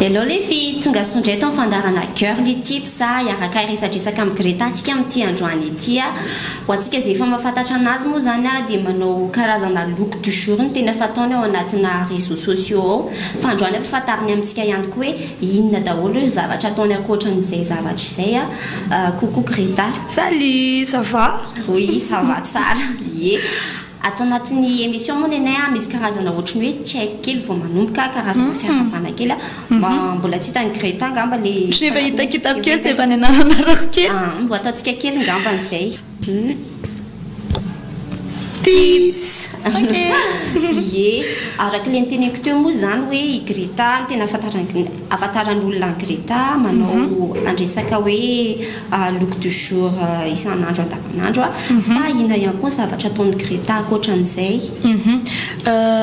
Hello les filles, tonga soa indray eto amin'ny fandaharana Girly Tips a, hiaraka hiresadresaka amin'i Greta tsika amin'ity androany ity a. Ho antsika izay efa mahafantatra anazy moa izany a dia manao karazana look du jour ny tena fataony ao anatina réseaux sociaux ao. Fa androany ampifantariny amintsika ihany koa hoe inona daholo ireo zavatra ataony ankoatran'izay zavatra izay a. Coucou Greta. Salut, ça va? Oui, ça va tsara. Ie. Ato anatin'ny émission moa nenay a misy karazana ohatry ny hoe check kely vao manomboka, karazana fiarahabana kely a. Mbola tsy hitan'i Greta angamba le. Ohatry ny efa hitakitako kely dia efa nianaranarako kely. Ah, mbo ataontsika kely ngambany izay. Tips. Ok. Ie, araka ilay noteneniko teo moa izany hoe i Greta no tena ahafantaran- ahafantaran'olona an'i Greta manao an-dresaka hoe look du jour isan'andro andavanandro fa inona ihany koa ny zavatra ataon'i Greta ankoatran'izay?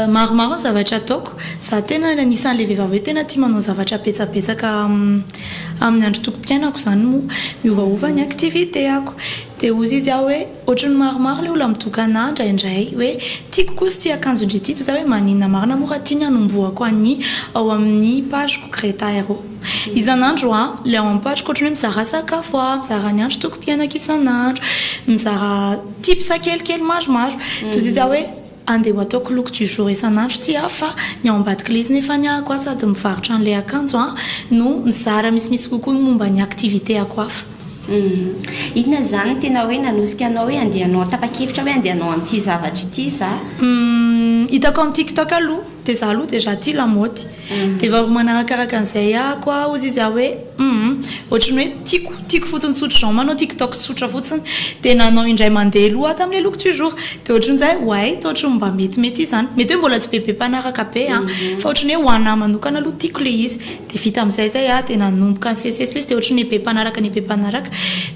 Maromaro ny zavatra ataoko. Za tena anisan'ilay vehivavy hoe tena tia manao zavatra betsabetsaka amin'ny androtokom-piainako izany moa. Miovaova ny activité-ako. Dia hozy izy aho hoe ohatran'ny maromaro ilay olona midoka anà indraindray hoe tiako kosa ity akanjon-dry ity toy izay hoe maninona marina moa raha ity ny hanombohako an'ny ao amin'ny page-ko Greta Aero. Isan'andro an, ilay ao amin'ny page-ko ohatran'ny hoe mizara sakafo aho, mizara ny androtokom-piainako isan'andro, mizara tips kelikely maromaro. Toy izay izy aho hoe andeha ho ataoko look du jour isan'andro ity aho fa ny ao ambadik'ilay izy nefa ny ahako aho sady mivarotra an'ilay akanjo an no mizara misimisy kokoa ny momba ny activité-ako hafa. Inona izany no tena hoe nanosika anao hoe andeha hanao tapa-kevitra hoe andeha hanao an'ity zavatra ity za? Hitako amin'ny TikTok aloha, dia za aloha déjà tia lamaody. Dia vao manarakaraka an'izay ahako aho hozy izy aho hoe humm ohatran'ny hoe tiako, tiako fotsiny tsotra izao manao tiktok tsotra fotsiny. Dia nanao indray mandeha aloha aho tamin'ilay look du jour. Dia ohatran'izay oay toa ohatran'ny mba metimety izany. Mety hoe mbola tsy bebe mpanaraka be an, fa ohatran'ny hoe ho anà manokana aloha tiako ilay izy. Dia vita amin'izay izay aho dia nanomboka nisesisesy ilay izy dia ohatran'ny be mpanaraka ny be mpanaraka.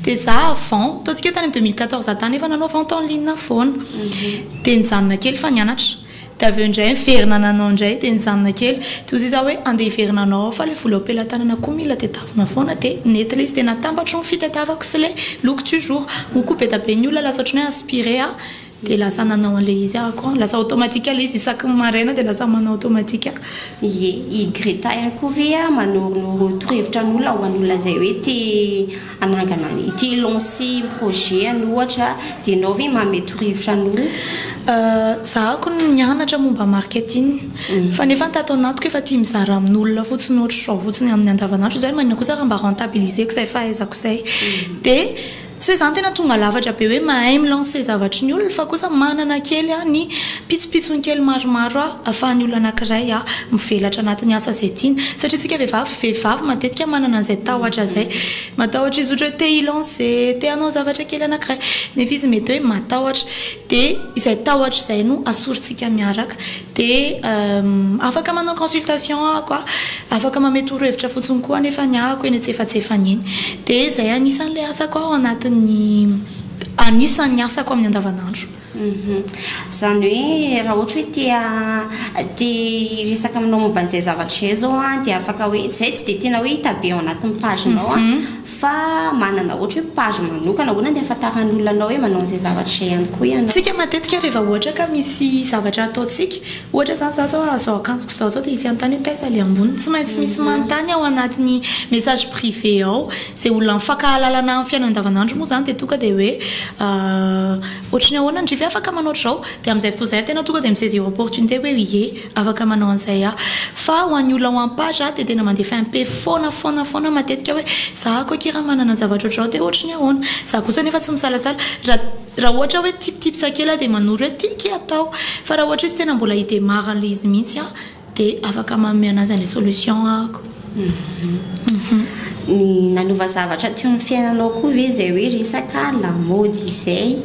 Dia za avant, ataontsika hoe tany amin'ny 2014 tany efa nanao vente en ligne foana. Dia nijanona kely fa nianatra. Dia avy eo indray niverina nanao indray dia nijanona kely. Dia hoy izy aho hoe andeha hiverina hanao ao fa ilay vola eo am-pelatanana koa mila tadiavina foana dia nety ilay izy dia natambatro ny fitadiavako sy ilay look du jour. Moa koa be dia be ny olona lasa ohatran'ny hoe inspiré aho dia lasa nanao an'ilay izy aho koa. Lasa automatique ilay izy isaky ny maraina dia lasa manao automatique aho. Ie, i Greta ihany koa ve manoronoro torohevitra an'olona ho an'olona izay hoe te hanangana ny te hi-lancer projet-ny ohatra dia ianao ve manome torohevitra an'olona? Za ako nianatra momba marketing fa nefa tato anatiko efa tia mizara amin'olona fotsiny ohatr'izao fotsiny amin'ny andavanandro zay maninona kosa raha mba rentabiliser-ko izay fahaizako izay dia Tsy hoe zany tena tonga lafatra be hoe mahay mi-lancer zavatry ny olona fa kosa manana kely ny pitsopitsony kely maromaro ahafahan'ny olona anakiray mivelatra anatin'ny asa izay tiany. Satria tsika vehivavy, vehivavy matetika manana an'izay tahotra izay. Matahotra izy ohatra hoe te hi-lancer, te hanao zavatra kely anakiray nefa izy mety hoe matahotra. Dia izay tahotra izay no asorintsika miaraka. Dia afaka manao consultation ahako a, afaka mamehy torohevitra fotsiny koa anefa ny ahako eny antsefatsefany eny. Dia izay anisan'ilay asako ao anatin'ny anisan'ny asako amin'ny andavanandro. Izany hoe raha ohatra hoe te te hiresaka aminao momba an'izay zavatra izay izao an, dia afaka hoe, izay tsy dia tena hoe hita be ao anatin'ny page-nao an, Fa manana ohatra hoe page manokana ahoana ny ahafantaran'ny olona anao hoe manao an'izay zavatra izay ihany koa ianao? Tsika matetika rehefa ohatra ka misy zavatra ataontsika, ohatra izany za zao raha zao akanjoko izao zao dia hisy hanontany hoe taiza ilay amboniny, tsy maintsy misy manontany ao anatin'ny message privé ao, izay olona mifankahalala anah amin'ny fiainana andavanandro moa izany dia tonga dia hoe ohatry ny ahoana ndry ve afaka manao ohatr'izao? Dia amin'izay fotoana izay aho tena tonga dia mi-saisir opportunité hoe ie. Afaka manao an'izay aho. Fa ho an'ny olona ao am-page aho dia tena mandefa MP foana foana foana matetika hoe za ko akia raha manana zavatra ohatr'izao dia ohatry ny ahoana. Za kosa anefa tsy misalasala. Raha raha ohatra hoe tiptips kely aho dia manoro hoe ty akia atao. Fa raha ohatra izy tena mbola hi-demarre an'ilay izy mihitsy aho dia afaka manome anazy an'ilay solution ahako. Ny nanova zavatra teo amin'ny fiainanao koa ve izay hoe resaka lamaody izay?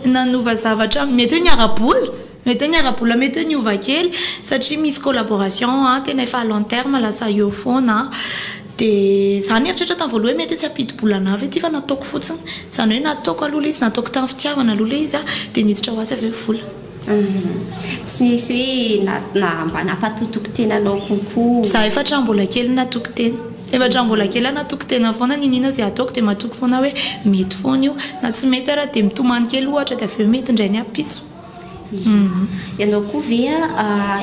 Nanova zavatra mety hoe ny ara-bola. Mety hoe ny ara-bola mety hoe niova kely satria misy collaboration an, tena efa à long terme lasa eo foana an, dia za nieritreritra tamin'ny voalohany hoe mety hoe tsy hampidi-bola anah ve ity fa nataoko fotsiny, izany hoe nataoko aloha ilay izy, nataoko tamin'ny fitiavana aloha ilay izy an, dia niditra ho azy avy eo ny vola. Tsy nisy hoe na na mba nampatotoky tena anao kokoa? Za efa hatramin'ny mbola kely natoky tena, efa hatramin'ny mbola kely aho natoky tena foana, n'inon'inona izay ataoko dia matoky foana hoe mety foana io, na tsy mety ara dia mitomany kely ohatra dia avy eo mety indray ny ampitso. Ianao koa ve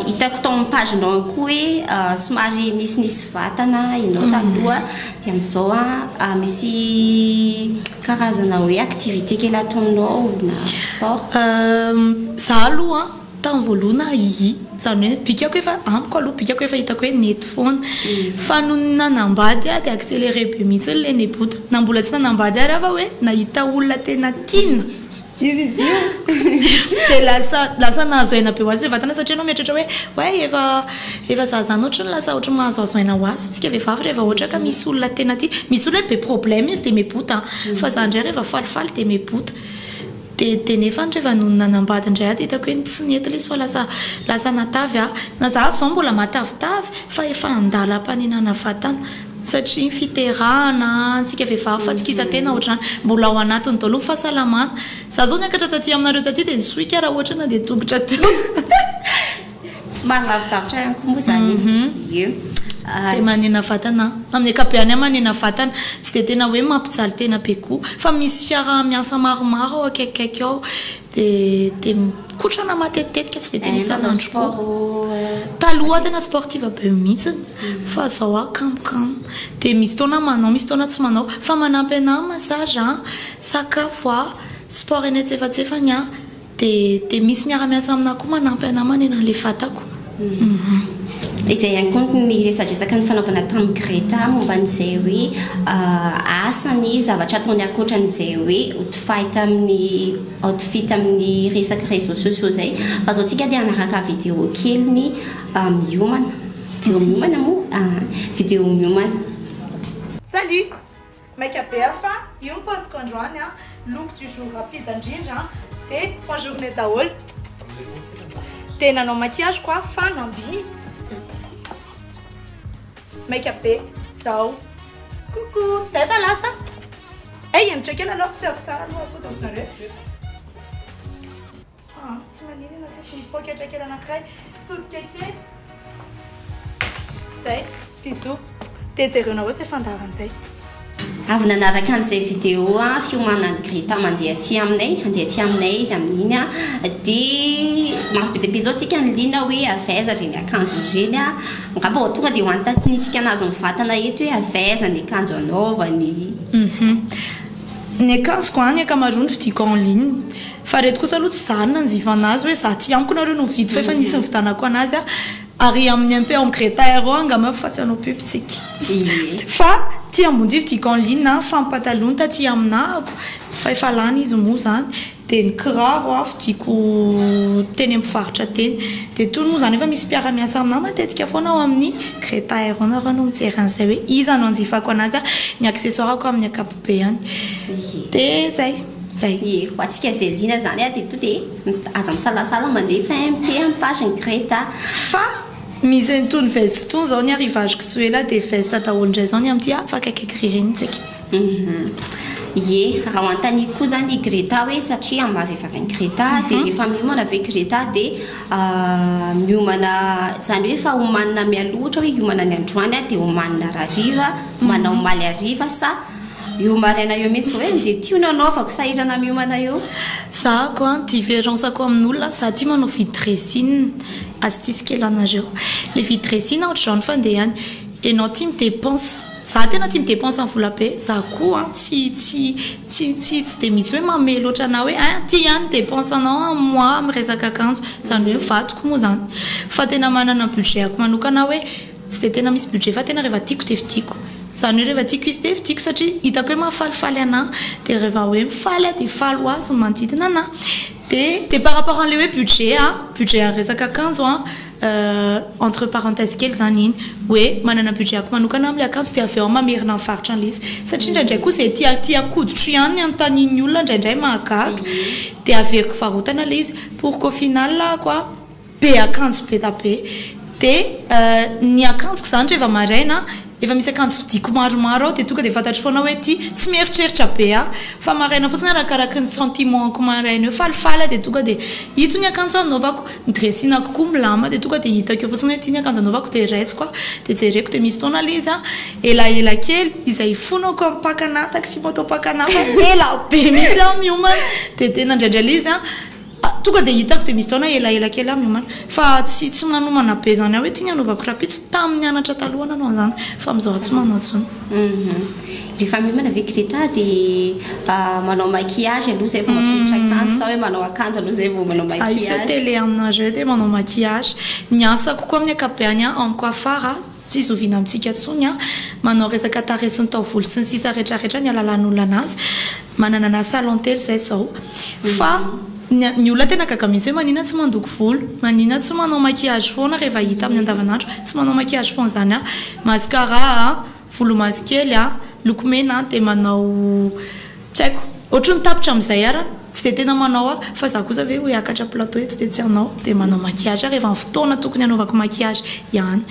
hitako tao amin'ny page-nao ihany koa hoe somary nisinisy vatana ianao taloha dia amin'izao misy karazana hoe activité kely ataonao na sport? Za aloha tamin'ny voalohany ahiahy, izany hoe bikako efa, amiko aloha bikako efa hitako hoe nety foana fa nony nanambady aho dia accéléré be mihitsy ilay nebota, na mbola tsy nanambady ary aho fa hoe nahita olona tena tiana. Io izy io dia lasa lasa nahazo aina be ho azy ilay vatana satria ianao mieritreritra hoe ouais efa efa za zany ohatry ny lasa ohatry ny mahazoazo aina ho azy isika vehivavy rehefa ohatra ka misy olona tena tia, misy olona hoe be problème izy dia mebota an, fa za indray rehefa falifaly dia mebota, dia dia nefany rehefa nony nanambady indray aho dia hitako hoe tsy nety ilay izy fa lasa lasa natavy aho, na za avy izao mbola matavitavy fa efa andalam-panenana vatana. Satria ny fiterahana, antsika vehivavy fatokisantena ohatr'izany, mbola ao anatiny daholo ny fahasalamana. Za zao niakatra taty aminareo taty dia nisohika raha ohatra nandeha tongotra teo. Somary lavidavitra ihany koa moa izany e. Ie. Dia manena vatana. Amin'ny ankapobeany aho manena vatana. Tsy dia tena hoe mampijaly tena be koa. Fa misy fiaraha-miasa maromaro ao akaikikaiky ao. Dia dia mikotrana matetitetika tsy dia tena isan'andro koa. Taloha aho tena sportive be mihitsy fa zao aho kamokamo. Dia misy fotoana aho manao misy fotoana tsy manao. Fa manampy anahy ny massage an, sakafo an, sport eny antsefatsefany an, dia dia misy miara-miasa aminahy koa manampy anahy manena an'ilay vatako. Izay ihany koa ny resadresaka nifanaovana tamin'i Greta momba an'izay hoe asany, zavatra ataony ankoatran'izay hoe outfit amin'ny outfit amin'ny resaka réseaux sociaux izay. Fa izao tsika dia hanaraka vidéo keliny miomana. Vidéo miomana moa? Vidéo miomana. Salut! Maika be aho fa io ny paoziko androany an, look du jour rapide indrindra an, dia bonne journée daholo. Dia nanao maquillage ko aho fa namby. Maika be zao. Coucou, zay fa lasa. Hey, hemotra kely aloha ampisehoko tsara aloha sao dia ozinareo. Ah, tsy maninona tsisy misy poketra kely anankiray. Todika kely. Zay, bisous. Dia jereonareo izay fandaharana izay. Avy nanaraka an'izay vidéo fiomanan'i Greta mandeha aty aminay, handeha aty aminay izy amin'iny dia maro be dia be izao tsika ny liana hoe avy aiza ireny akanjo ireny, angamba vao tonga dia ho anontaniantsika anazy mivantana eto hoe avy aiza ny akanjo anaovany. Ny akanjoko an, ny ankamaroany vidiako en ligne. Fa reto kosa aloha tsy za no nanjifa anazy hoe za ty amiko nareo no mividy fa efa nisy nividanako anazy aho. Ary amin'ny MP ao Greta Air ao angamba fa tsy hanao pub tsika. Fa ty ambony ty vidiako en ligne an, fa ny pataloha ny taty aminahako fa efa lany izy moa zany. Dia ny kiraro aho vidiako teny amin'ny mpivarotra teny. Dia itony moa izany efa misy mpiara-miasa aminahy matetika foana ao amin'ny Greta Air ao nareo no mijery an'izay hoe iza no anjifako anazy ny accessoire-ko amin'ny ankapobeany. Dia izay, izay. Ie, ho antsika izay liana izany dia to dia aza misalasala mandefa MP amin'ny page-n'i Greta. Fa misy an'itony veste itony izao ny arrivage-ko tsy ho ela dia veste daholo indray izao ny amin'ity afaka akaiky ririnina tsika. Ie, raha ho anontaniako koa izany i Greta hoe satria amin'ny maha vehivavy an'i Greta dia rehefa miomana ve Greta dia miomana izany hoe efa omanina mialoha ohatra hoe hiomana ny androany aho dia omanina rahariva, manao omaly hariva sa eo maraina eo mihitsy vao hoe dia ity no anaovako, sahirana miomana eo? Za ko an, différence ko amin'olona, za tia manao vide dressing, astuce kely anareo, le vide dressing ohatr'izao ny fandehany, enao tia mi-dépense, Za tena tia mi-depense ny vola be, za koa an tsy tsy tsy tsy tsy dia misy hoe mamehy loatra anah hoe ein ty ihany ny depense anao amin'ny mois amin'ny resaka akanjo, izany hoe ny vadiko moa izany fa tena manana ny budget-ako manokana aho hoe tsy dia tena misy budget fa tena rehefa tiako dia vidiako, izany hoe rehefa tiako izy dia vidiako satria hitako hoe mahafalifaly anah dia rehefa hoe mifaly aho dia faly ho azy ny manodidina anah dia dia par rapport an'ilay hoe budget an, budget an'ny resaka akanjo an. Entre parenthèse kely izany iny hoe manana budget-ako manokana aho amin'ilay akanjo dia avy eo aho mamerina mivarotra an'ilay izy satria indraindray koa izay tia tiako hoditro ihany ny anontanian'ny olona indraindray mahagaga dia averiko varotana ilay izy pour qu'au final ahako a be akanjo be da be dia ny akanjoko izany rehefa maraina Efa misy akanjo vidiako maromaro ao dia tonga dia fantatro foana hoe ity, tsy mieritreritra be aho fa maraina fotsiny arakaraky ny sentiment-ko maraina eo, falifaly aho dia tonga dia ito ny akanjo anaovako, ny dressing-ako koa milamina dia tonga dia hitako eo fotsiny hoe ity ny akanjo anaovako dia raisiko aho dia jereko dia misy fotoana ilay izy an elaela kely izay ifonako amin'ny mpaka taxi moto mpaka fa ela be mihitsy aho miomana dia tena indraindray ilay izy an. tonga dia hitako dia misy taona elaela kely aho miomana. Fa tsy tsy manomana be izany aho hoe ity ny hanaovako rahampitso. Tamin'ny nianatra taloha nanao an'izany fa amin'izao aho tsy manao intsony. Rehefa miomana ve Greta dia manao maquillage aloha izay vao mampiditra akanjo sa hoe manao akanjo aloha izay vao manao Za io maquillage? télé aminareo dia manao maquillage. Ny asako koa amin'ny ankapobeny ao amin'ny coiffard tsy zoviana amintsika intsony an, manao resaka tarehy sy ny taovolo sy ny sisa rehetrarehetra ny halalan'olona anazy. Manana na salon telo izay izao. Fa ny ny olona tena gaga mihitsy hoe manina tsy mandoko volo, manina tsy manao maquillage foana rehefa hita amin'ny andavanandro, tsy manao maquillage foana izany aho. Mascara an, volomaso kely an, lokomena an, dia manao tsy haiko, ohatry ny tapitra amin'izay ary tsy dia tena manao aho, fa za kosa ve ho hiakatra plateau eto dia tsy hanao, dia manao maquillage aho rehefa ny fotoana tokony hanaovako maquillage ihany.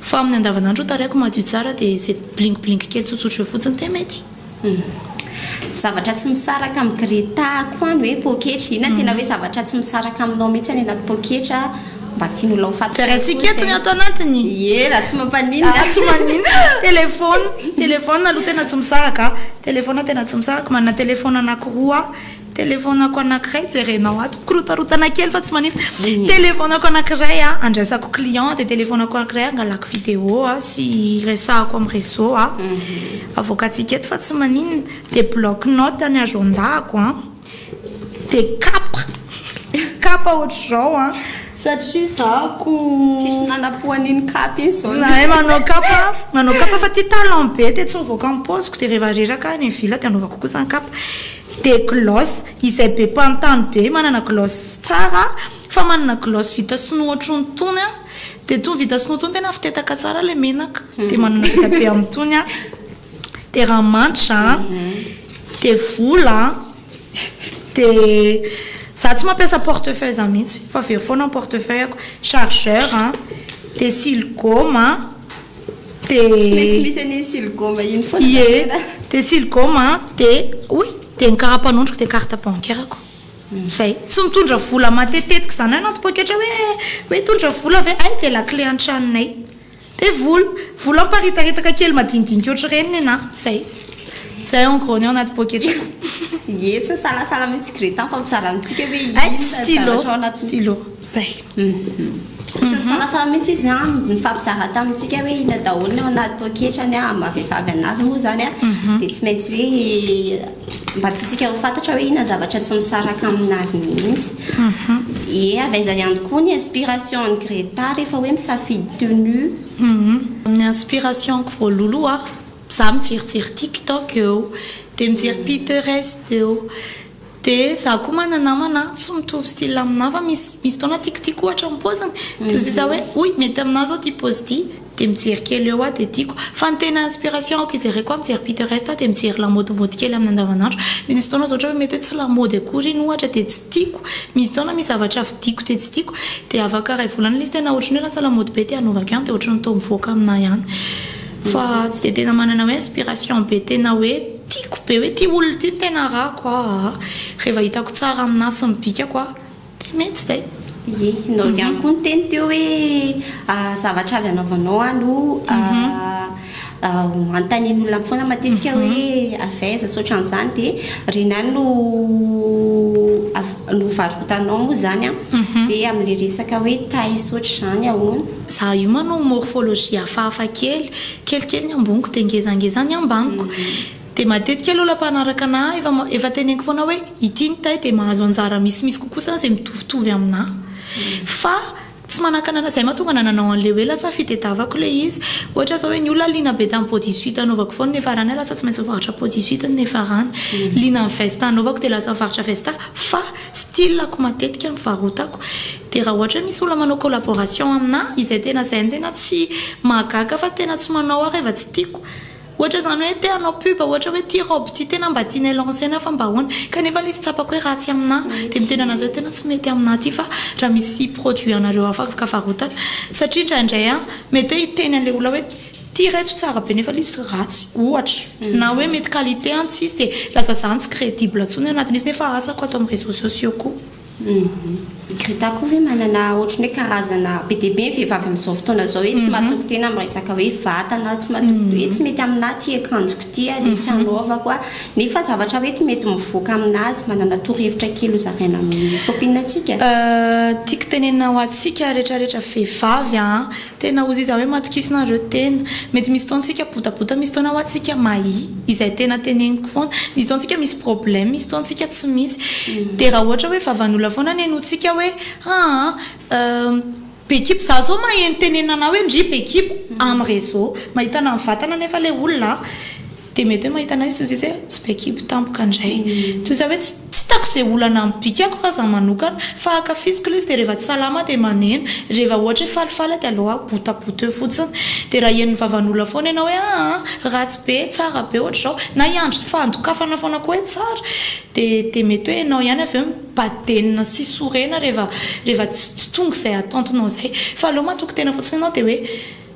Fa amin'ny andavanandro tarehiko madio tsara dia izay bling bling kely tsotsotra eo fotsiny dia mety. Zavatra tsy misaraka amin'i Greta koa ny hoe poketra. Inona no tena hoe zavatra tsy misaraka aminao mihitsy any anaty poketra mba tian'olona ho fantatra koa Jerentsika eto ny izay? ato anatiny. Ie, raha tsy mampaninona. Ah, tsy maninona. Téléphone, téléphone aloha tena tsy misaraka a. Téléphone tena tsy misaraka. Manana téléphone anankiroa aho. Telefaonako anankiray jerenao ato, korotarotana kely fa tsy maninona. Telefaonako anankiray a, andraisako client, dia telefaonako anankiray angalako vidéo a sy iresahako amin'ny réseau a. Avoakantsika eto fa tsy maninona. Dia bloc note ny agenda-ko a. Dia kapa, kapa ohatr'izao a, satria za ko. Tsisy nanapohana iny kapa iny izao. Nahay manao kapa, manao kapa fa ity talon be dia tsy mivoaka amin'ny paosiko, dia rehefa reraka aho any ville dia anaovako kosa ny kapa. Dia gloss izay be mpanontany be manana gloss tsara fa manana gloss vita sinoa ohatran'itony aho dia itony vita sinoa itony tena fitetaka tsara ilay menaka dia manana vita be amin'itony aho dia ranomanitra an dia vola an dia za tsy mampiasa portefeuille za mihitsy fa very foana ny portefeuille-ko, chargeur an dia siligoma an. Dia tsy maintsy misy an'iny siligoma iny foana Ie, dia siligoma dia oy, dia ny karapanondroko dia carte bancaire-ko. Izay. Tsy mitondra vola matetitetika izany aho anaty poketra hoe hoe hitondra vola ve? Hay dia lakile an-tranonay. Dia vola. Vola miparitaritaka kely madinidinika ohatr'ireny nenà. Izay. Izay en gros ny ao anaty poketrako. Ie, tsy nisalasala mihitsy Greta mifampizara amintsika hoe Hay, inona ny stylo. zavatra ao anaty. Stylo. Izay. Tsy nisalasala mihitsy izy an, nifampizara tamintsika hoe inona daholo ny ao anaty poketrany an, amin'ny maha vehivavy anazy moa izany an, dia tsy maintsy hoe mba tiantsika ho fantatra hoe inona ny zavatra tsy misaraka aminazy mihitsy. Ie, avy aiza ihany koa ny inspiration-n'i Greta rehefa hoe misafidy tenue? Ny inspiration-ko voalohaloha, za mijerijery TikTok eo, dia mijery Pinterest eo, Dia za koa manana namana tsy mitovy style aminà fa misy misy fotoana tiako tiako ohatra ny paoziny dia hoy za hoe oy mety aminà zao ity paozy ity dia mijery kely eo aho dia tiako fa ny tena inspiration ako ijereko aho mijery Pinterest aho dia mijery lamaodimody kely amin'ny andavanandro misy fotoana zao ohatra hoe mety hoe tsy lamaody akory iny ohatra dia tsy tiako misy fotoana misy zavatra vidiako dia tsy tiako dia afaka iray volana ilay izy tena ohatran'ny hoe lasa lamaody be dia anaovako ihany dia ohatran'ny toa mivoaka aminà ihany fa tsy dia tena manana hoe inspiration be tena hoe Tiako be hoe ty olona ty no tena arahako aa. Rehefa hitako tsara aminà sy ny bikako a, dia mety izay. Ie, ianao ihany koa niteny teo hoe zavatra avy anaovanao a no anontanian'olona foana matetika hoe avy aiza sy ohatran'izany dia ireny ihany no no varotanao moa izany an, dia amin'ilay resaka hoe taille sy ohatr'izany ahoana? Za io manao morphologie hafahafa kely, Kelikely ny amboniko dia ngezangeza ny ambaniko. Dia matetika aloha ilay mpanaraka anà efa efa teneniko foana hoe ity ny taille dia mahazo anjara misimisy kokoa zany izay mitovitovy aminà. Fa tsy manakana anà, izay mahatonga anà nanao an'ilay hoe lasa fitedavako ilay izy. Ohatra izao hoe ny olona liana be tamin'ny bodysuit anaovako foana nefa rany aho lasa tsy maintsy mivarotra bodysuit nefa rany. Liana amin'ny veste anaovako dia lasa mivarotra veste fa style-ko matetika no varotako. Dia raha ohatra hoe misy olona manao collaboration aminà, izay tena izay no tena tsy mahagaga fa tena tsy manao aho rehefa tsy tiako. Ohatra izany hoe te hanao pub ohatra hoe ity robe ity tena mba tianay lancer-na fa mba ahoana? Kanefa ilay izy tsapako hoe ratsy aminà dia miteny an'azy hoe tena tsy mety aminà ity fa raha misy produit anareo hafa afaka varotana. Satria indraindray aho mety hoe hiteny an'ilay olona hoe ity ireto tsara be nefa ilay izy ratsy ohatra. Na hoe mety qualité an tsisy dia lasa zany tsy crédible intsony anatin'izy nefa asako ato amin'ny réseaux sociaux koa. Greta koa ve manana ohatran'ny hoe karazana be dia be ny vehivavy amin'izao fotoana izao hoe tsy mahatoky tena amin'ny resaka hoe vatana, tsy mahatoky hoe tsy mety aminà ity akanjoko ity dia tsy hanaovako a, nefa zavatra hoe mety mivoaka aminazy, manana torohevitra kely hozaraina amin'ny copine-ntsika? Tiako tenenina ho antsika retraretra vehivavy an, tena hozy iza hoe matokisinareo tena, mety misy fotoana tsika botabota, misy fotoana hoa tsika mahia, izay tena teneniko foana, misy fotoana tsika misy problème, misy fotoana tsika tsy misy, de raha ohatra hoe vavan'olona foana ny henotsika hoe aa be kibo, za zao maheno tenenina anah hoe ndry be kibo am réseau, mahita anah mivantana nefa le olona Dia mety hoe mahita anay izy toy izay hoe tsy be kibo tampoka indray. Toy izay hoe tsy hitako izay olana amin'ny bikako raha izaho manokana fa ankafiziko ilay izy dia rehefa tsy salama aho dia maneno. Rehefa ohatra hoe falifaly aho dia aleo aho botabota eo fotsiny. Dia raha henon'ny vavan'olona foana ianao hoe aa ratsy be, tsara be ohatr'izao na hiandry fandokafana foana koa hoe tsara dia dia mety hoe ianao ihany avy eo mibadenina sy sorena rehefa rehefa tsy tonga izay attente-nao izay. Fa aleo matoky tena fotsiny ianao dia hoe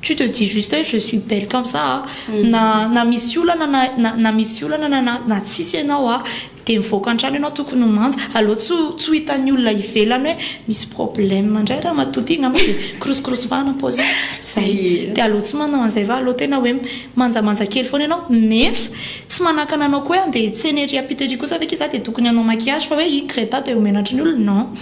Tu te dis juste hoe je suis belle comme ça a, na na misy olana na na na misy olana na na na tsisy ianao a, dia mivoaka an-trano ianao tokony ho manja, aleo tsy ho tsy ho hitan'ny olona ivelany hoe misy problème indray ramatoa ity angamba dia korosikorosi-vahana paoziny, zay, dia aleo tsy manao an'izay fa aleo tena hoe manjamanja kely foana ianao, nefa tsy manakana anao koa hoe andeha hiantsena ery ampita ery kosa ve akia za dia tokony hanao maquillage fa hoe i Greta dia ho menatry ny olona, non,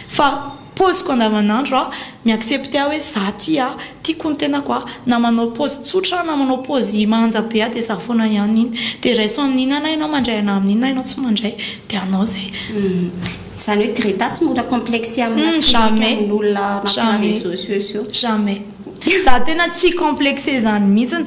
fa. Paoziko andavanandro aho, mi-accepter aho hoe za ty a, tiako ny tenako a, na manao paozy tsotra aho na manao paozy manja be aho dia za foana ihany iny, dia raiso amin'iny aho na ianao mandray anah amin'iny na ianao tsy mandray dia anao izay. Izany hoe Greta tsy mora complexé amina critique amin'olona anatina réseaux sociaux. Jamais. Za tena tsy complexé izany mihitsy,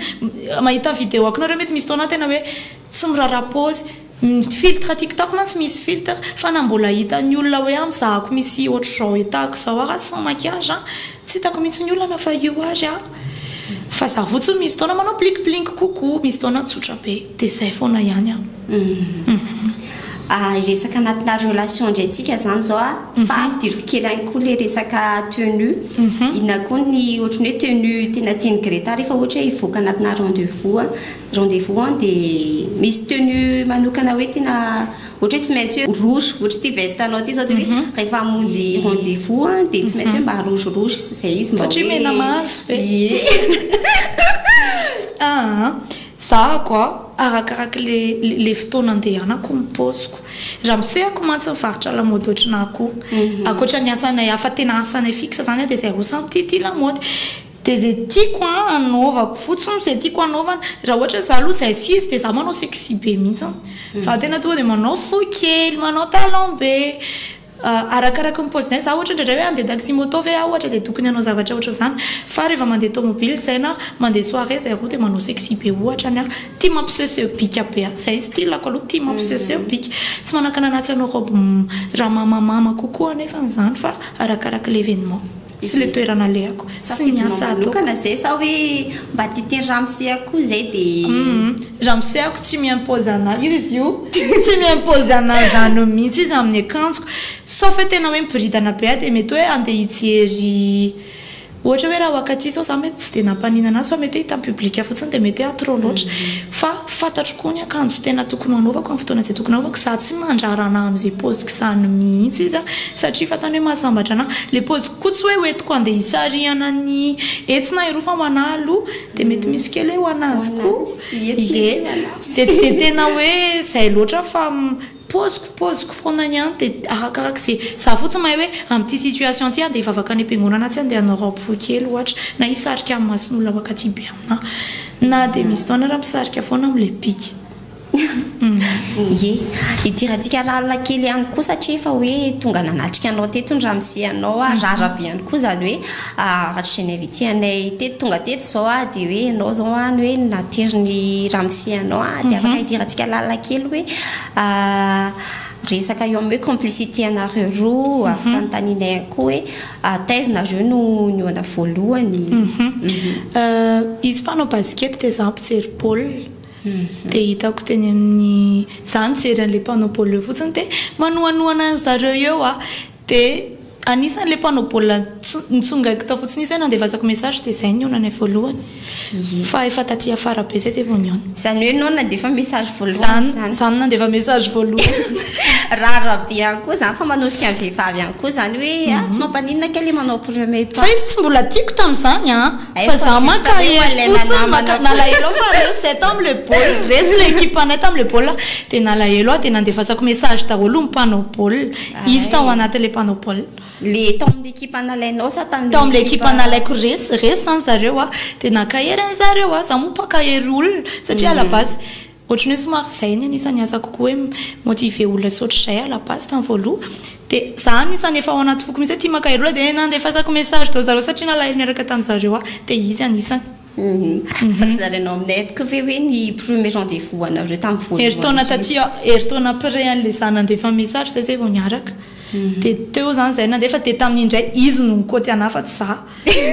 mahita vidéo-ko nareo mety misy fotoana aho tena hoe tsy miraharaha paozy, Ny filtre tiktok mantsy misy filtre fa na mbola hitan'ny olona hoe amizahako misy ohatr'izao etako izao ara sans maquillage an, tsy hitako mihitsy ny olana fa io ary an, fa za fotsiny misy fotoana manao blink blink kokoa, misy fotoana tsotra be, dia izay foana ihany an. Hiresaka anatina relation indray tsika zany zao a, fa ampidiriko kely ihany koa le resaka tenue, inona koa ny ohatran'ny hoe tenue tena tian'i Greta rehefa ohatra hoe hivoaka anatina rendez-vous a. Rendez-vous an dia misy tenue manokana hoe tena ohatra hoe tsy maintsy hoe rouge ohatra ity veste anao ity zao dia hoe rehefa hamonjy rendez-vous an dia tsy maintsy hoe mba rouge rouge izay izy mba hoe Satria mena maso ve? Ie. Aa zahako a arakaraka le le fotoana andehanako ny paoziko. Raha misehako mantsy mivarotra lamaody ohatrinà koa. Ankoatra ny asanay hafa tena asanay fixe zany a dia zay roa samy tiatia lamaody. Dia zay tiako an anaovako fotsiny zay tiako anaovana, raha ohatra hoe za aloha zay sy izy dia za manao sexy be mihitsy, za tena tonga dia manao fohy kely, manao talon be, arakaraky ny paozinay, za ohatra indraindray hoe handeha taxi moto ve aho ohatra dia tokony hanao zavatra ohatran'izany, fa rehefa mandeha tomobile zay na mandeha soirée zay roa dia manao sexy be ohatra ny ahy, tia mampisehoseho bika be aho, zay style-ko aloha tia mampisehoseho bika, tsy manakana anah tsy hanao robe raha mamamama kokoa anefa izany fa arakaraky l'événement. Sy le toerana alehako. Sy ny Safidinao asa ataoko. manokana zay sa hoe mba tiatian'i ramose-ako koa zay de. Humm ramose-ako tsy mi-impose anah io izy io tsy mi-impose anah zany mihitsy izy amin'ny akanjoko sauf hoe tena hoe miboridana be aho dia mety hoe andeha hijery ohatra hoe raha ho akaty zao za mety tsy dia nampanina anazy fa mety hoe hitan'ny public fotsiny dia mety hoe ah trop loatra fa fantatro koa ny akanjo tena tokony hanaovako amin'ny fotoana izay tokony hanaovako za tsy mandrara anah amin'izay paoziko izany mihitsy izy satria fantany hoe mahasambatra anah le paoziko koa tsy hoe hoentiko andeha hisarihana ny etsy na eroa fa ho anah aloha dia mety misy kely hoe ho an'azy koa ie dia tsy dia tena hoe izay loatra fa paoziko paoziko foana ihany dia arakarak'izay za fotsiny mahay hoe amin'ity situation ity andeha hivavaka any am-piangonana tsy andeha hanao robe fohy kely ohatra na hisarika amin'ny mason'olona ho akaty be aminah na dia misy fotoana ary misarika foana amin'ilay bika. Ie. Idirantsika lalina kely ihany koa satria efa hoe tonga nanatrika anao teto ny ramose anao a, rara be ihany koa izany hoe raha tsy invité anay teto tonga teto izao a dia hoe ianao izao any hoe naterin'ny ramose anao a, dia afaka idirantsika lalina kely hoe resaka eo amin'ny hoe complicité anareo roa, afaka anontanianay ihany koa hoe taiza nareo no nihaona voalohany. Izy mpanao basket dia izaho mpijery baolina. Dia hitako teny amin'ny, za nijery an'ilay mpanao baolina eo fotsiny dia manohanohana an-dry zareo eo aho. Dia Anisan'le mpanao baolina nitsongaiko tao fotsiny izy hoe nandefasako message, dia zay nihaonanay voalohany. Fa efa taty afara be zay zay vao nihaona. Zany hoe nao nandefa message voalohany zany? Zany nandefa message voalohany. Rare be ihany koa zany fa manosika ny vehivavy ihany koa zany hoe ah, tsy mampaninona kay le manao premier pas. Fa izy tsy mbola tiako tamin'izany an. Ay, Fa fa za juste maka hoe hery alaina fotsiny, namana maka nalahelo aho fa resy zay tamin'le baolina, resy le équipe anay tamin'le baolina, dia nalahelo aho dia nandefasako message daholo ny mpanao baolina. Izy tao anatin'le mpanao baolina. Le tao amin'ny équipe nalainao sa tamin'ny Tao amin'ilay équipe nalaiko resy, resy zany zareo a, dia nankahery an'zareo aho, za moa mpankahery olona satria à la base ohatran'ny hoe somary zay ny anisan'ny asako koa hoe mi-motiver olona sy ohatr'izay à la base tamin'ny voaloha, dia za anisan'ny efa ao anaty foko mihitsy hoe tia mankahery olona dia nandefasako message daholo zareo satria nalahelo niaraka tamin'zareo aho, dia izy anisany. Fa tsy zarainao aminay eto koa ve hoe ny premier rendez-vous anareo tamin'ny voalohany Herintaona taty herintaona après an'le za nandefa message zay zay vao niaraka. Dia teo zany zay nandefa, dia tamin'iny indray izy no nikoty anahy fa tsy za.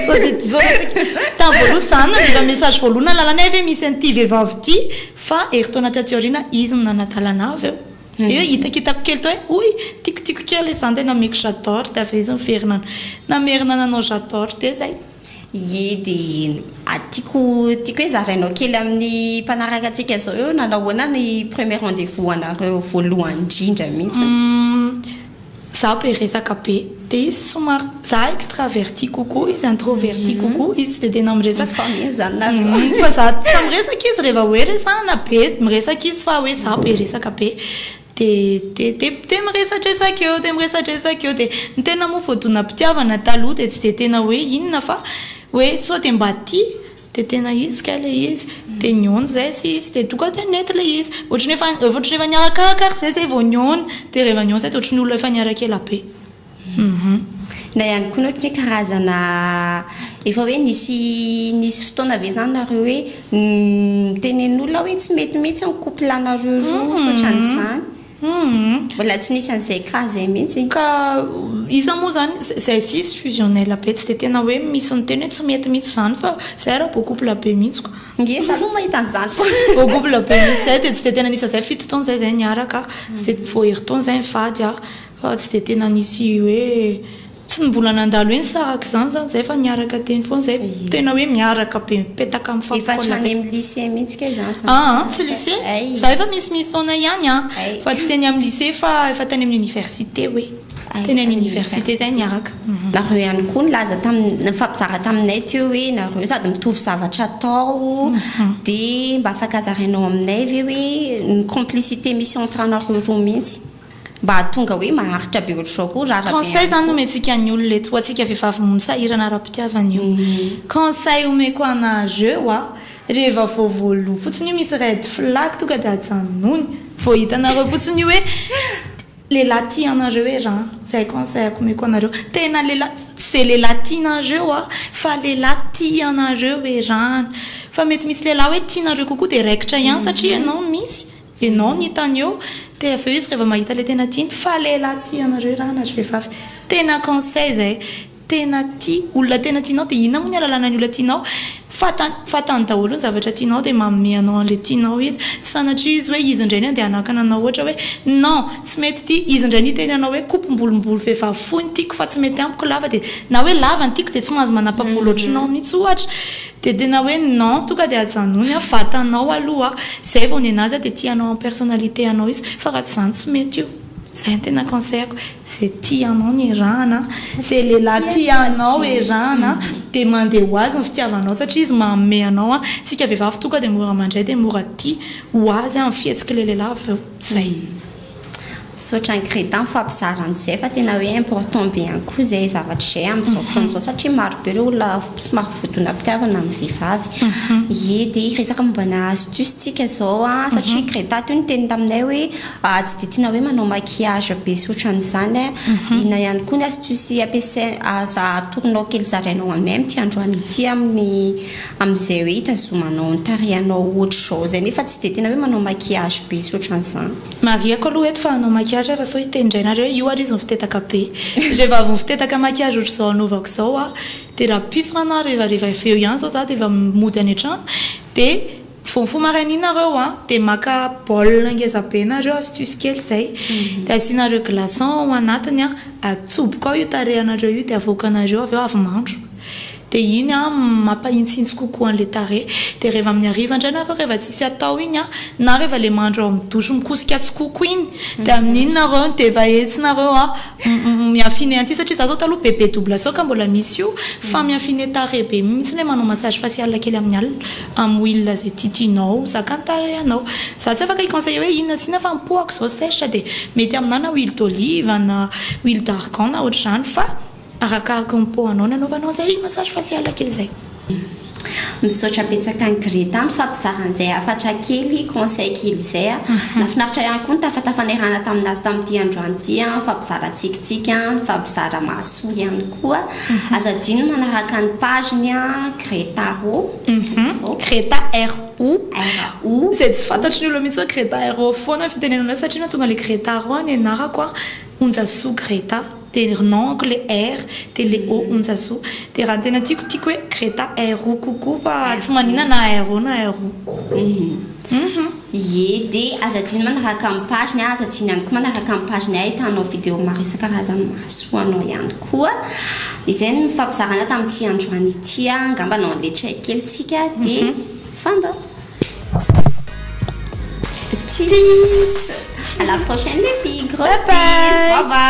Sao dia diso resaka. Tamin'ny voalohany za nandefa message voalohany nahalala anay ve misy an'ity vehivavy ity, fa herintaona taty aoriana izy no nanadala anahy avy eo. Eo hitakitako kely tao hoe oy tiako kely izy zany dia nameko j'adore, dia avy eo izy niverina namerina nanao j'adore, dia zay. Ie dia tiako tiako hoe zarainao kely amin'ny mpanaraka antsika zao eo nanao ahoana ny premier rendez-vous anareo voalohany indrindra mihitsy. Za be resaka be, dia izy somary, za extraverti kokoa, izy introverti kokoa, izy tsy dia tena miresaka. Mifameno zany nareo. Fa za fa miresaka izy rehefa hoe resahana be, miresaka izy fa hoe za be resaka be. Dia dia dia dia miresadresaka eo, dia miresadresaka eo, dia ny tena moa voadonam-pitiavana taloha dia tsy dia tena hoe inona fa hoe sao dia mba tia, dia tena izy kay ilay izy, dia nihaona izay sy izy, dia tonga dia nety ilay izy, ohatran'ny efa ohatran'ny efa niarakaraka ary izay izay vao nihaona, dia rehefa nihaona izay dia ohatran'ny olona efa niaraka ela be. Na ihany koa ny ohatran'ny hoe karazana efa hoe nisy nisy fotoana ve zany nareo hoe nitenenin'olona hoe tsy mety mihitsy ny couple anareo roa sy ohatran'izany? Mbola tsy nisy an'izay cas zay mihitsy? Ka iza moa zany, zay sy izy fusionnel be tsy dia tena hoe misy miteny hoe tsy mety mihitsy izany fa zay raha beau couple be mihitsy ko. Nge za aloha mahita an'izany koa. Beau couple be mihitsy zay dia tsy dia tena nisy an'izay, 7 taona zay zay niaraka, tsy dia vao herintaona zay nivady a. Fa tsy dia tena nisy hoe tsy mbola nandalo hoe nisaraka izany zany zay fa niaraka teny foana zay, tena hoe miaraka be mipetaka Efa mifampicolle hatrany be. amin'ny lycée mihitsy kay zany zany. Aa tsy lycée, Ay. za efa misimisy taona ihany an, Ay. fa tsy teny amin'ny lycée fa efa tany amin'ny université hoe, Ay, teny amin'ny tamin'ny université zay université. niaraka. Nareo ihany koa nilaza tamin'ny nifampizara taminay teo hoe nareo sady mitovy zavatra atao dia mba afaka zarainao aminay ve hoe ny complicité misy entre anareo roa mihitsy? Mba hahatonga hoe maharitra be ohatr'izao koa, rara be Conseil ihany zany koa. omentsika ny olona eto, ho antsika vehivavy misahirana ara-pitiavana io. Conseil omeko anareo a, rehefa vao voaloha fotsiny io misy red flag tonga dia ajanony. Vao hitanareo fotsiny io hoe lehilahy tia anareo hoe rano. Zay conseil omeko anareo. Tena lehilahy, tsy ze lehilahy tianareo a, fa lehilahy tia anareo hoe rano. Fa mety misy lehilahy hoe tianareo kokoa dia raikitra ihany satria ianao misy. Ianao ny hitany eo, dia avy eo izy rehefa mahita ilay tena tiany, fa lehilahy tia anareo raha na ry vehivavy. Tena conseil izay, tena tia, olona tena tianao dia inona moa ny ahalalana ny olona tianao? Fantany, fantany daholo ny zavatra tianao dia manome anao an'ilay tianao izy. Tsy sanatria izy hoe izy indray no andeha hanakana anao ohatra hoe non, tsy mety ity, izy indray no hiteny anao hoe kopom-bolombolo vehivavy fohy ny tiako fa tsy mety amiko lava dia, na hoe lava ny tiako dia tsy mahazo manapa-bolo ohatranao mihitsy ohatra. Dia tena hoe non, tonga dia ajanony an, vatanao aloha, zay vao nenazy dia tia anao en personnalité anao izy, fa raha tsy zany tsy mety io, zay no tena conseil-ko, zay tia anao ny erahana, zay lehilahy tia anao erahana dia mandeha ho azy ny fitiavanao satria izy manome anao an, tsika vehivavy tonga dia mora mandray dia mora tia ho azy an, ny fihetsik'ilay lehilahy avy eo, zay. Misaotra an'i Greta nifampizara an'izay fa tena hoe important be ihany koa izay zavatra izay amin'izao fotoana izao satria maro be ireo olona somary voadonam-pitiavana amin'ny vehivavy. Ie, dia hiresaka momba ny astuce tsika izao an, satria Greta teo niteny taminay hoe tsy dia tiana hoe manao maquillage be sy ohatran'izany an. Inona ihany koa ny astuce ampiasaina, aza atoronao kely zarainao aminay amin'ity androany ity amin'ny amin'izay hoe hitazomanao ny tarehinao ohatr'izao izay nefa tsy dia tena hoe manao maquillage be sy ohatran'izany. Marihako aloha eto fa hanao maquillage aho fa sao hiteny indray nareo hoe io ary izy mifitetaka be. Rehefa avy mifitetaka maquillage ohatr'izao anaovako izao aho dia rahampitso na revariva avy eo ihany izao za dia efa mody any an-trano dia Vao mifoha maraina iny nareo a, dia maka bol ngeza be nareo, astuce kely izay, dia asianareo glaçon ao anatiny a, atsoboka ao io tarehinareo io dia avoakanareo avy eo avy mandro. Dia iny a mampahintsihintsy kokoa an'ilay tarehy. Dia rehefa amin'ny hariva indray nareo rehefa tsisy atao iny a, na rehefa ilay mandro ao amin'ny douche mikosika tsikoko iny, dia amin'iny nareo dia efa etsy nareo a mi-affiner an'ity satria za zao taloha bebe double saut ka mbola misy io fa mi-affiner tarehy be mihitsy ilay manao massage facial kely amin'ny alina amin'ny huile izay tiatianao zaka ny tarehinao. Za tsy afaka hi-conseiller hoe inona sy inona fa ny peau-ako izao sèche dia mety aminà na huile d'olive na huile d'argan na ohatr'izany fa Arakaraka ny peau anao ny anaovanao izay massage facial kely izay. Misaotra betsaka an'i Greta nifampizara an'izay hafatra kely, conseil kely izay a. Nahafinaritra ihany koa ny tafatafa niarahana tamin'azy tamin'ity androany ity a, nifampizara tsikitsiky a, nifampizara mahasoa ihany koa. Aza adino ny manaraka ny page-ny a, Greta Ro. Greta RO. RO. Izay tsy fantatry ny olona mihitsy hoe Greta RO foana ny fitenenana azy satria nahatonga ilay Greta Ro ny anarako a, Onjasoa Greta. Dia ry nom-ko le R dia le O Onjasoa. Dia raha ny tena tiako, tiako hoe Greta RO kokoa fa tsy maninona na RO na RO. Ie, dia aza adino manaraka ny page-ny, aza adino ihany koa manaraka ny page-ny ahitanao vidéo maro isan-karazany mahasoa anao ihany koa. Izay no nifampizarana tamin'ity androany ity, angamba hanao an'ilay check kely tsika dia fandao. Tips. À la prochaine les filles. Grosse bye bye. Bye bye.